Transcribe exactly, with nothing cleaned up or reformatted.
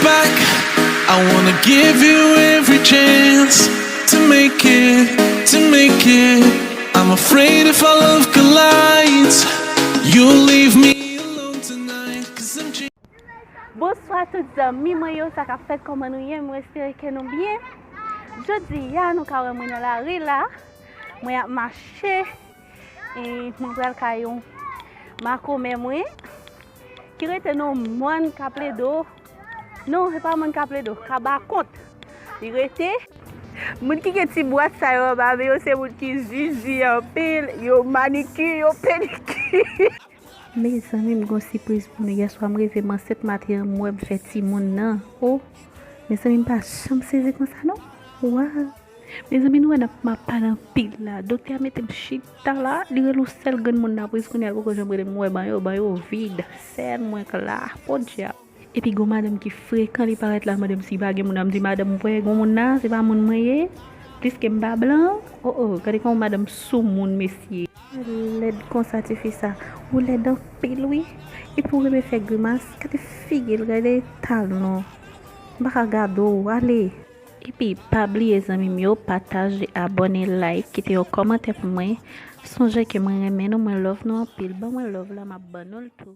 back. I wanna give you every chance to make it, to make it. I'm afraid if our love collides, you'll leave me alone tonight. 'Cause I'm changed. Bonswa tout zanmi mwen yo, sa k ap fèt, kòman nou ye? Mwen espere ke nou byen. Jodi a nou ka wè mwen nan lari la, mwen ap mache, e mwen pral kay yon makomè mwen ki rete nan mòn Kapledo. Non, se pa mòn Kapledo, Kabakont. Li rete. Moun ki gen ti bwat sa yo anba men yo, se moun ki zizi anpil, yo maniki, yo pediki. Mezanmi, m gon sipriz pou nou. Yèswa m reve m ansent maten an, m wè m fè timoun nan. O, mezanmi, m pa janm sezi konsa non. Waw. Mezanmi, nou wè n ap m ap pale anpil la. Doktè a mete m chita la, li rele yon sèl grenn moun nan priz kounye a, l poko janm rele m, m wè ban yo, ban yo vid. Sèl mwen k la. Podyab. Epi gon madanm ki frekan, li parèt la, mande m si pa gen moun nan. M di, madanm, m kwè gon moun nan, se pa moun mwen ye. Pliske m pa blan. O o, gade kòman madanm soumoun, mesye. Lèd konsa, tifi sa. Ou lèd anpil, wi. Epi ou renmen fè grimas. Gade figi l, gade talon. M pa ka gade w, ale. Epi, pa bliye, zanmi m yo, pataje, abòne, like, kite yon kòmantè pou mwen. Sonje ke mwen renmen nou, mwen love nou anpil. Ban mwen love la, m ap ban nou l tou.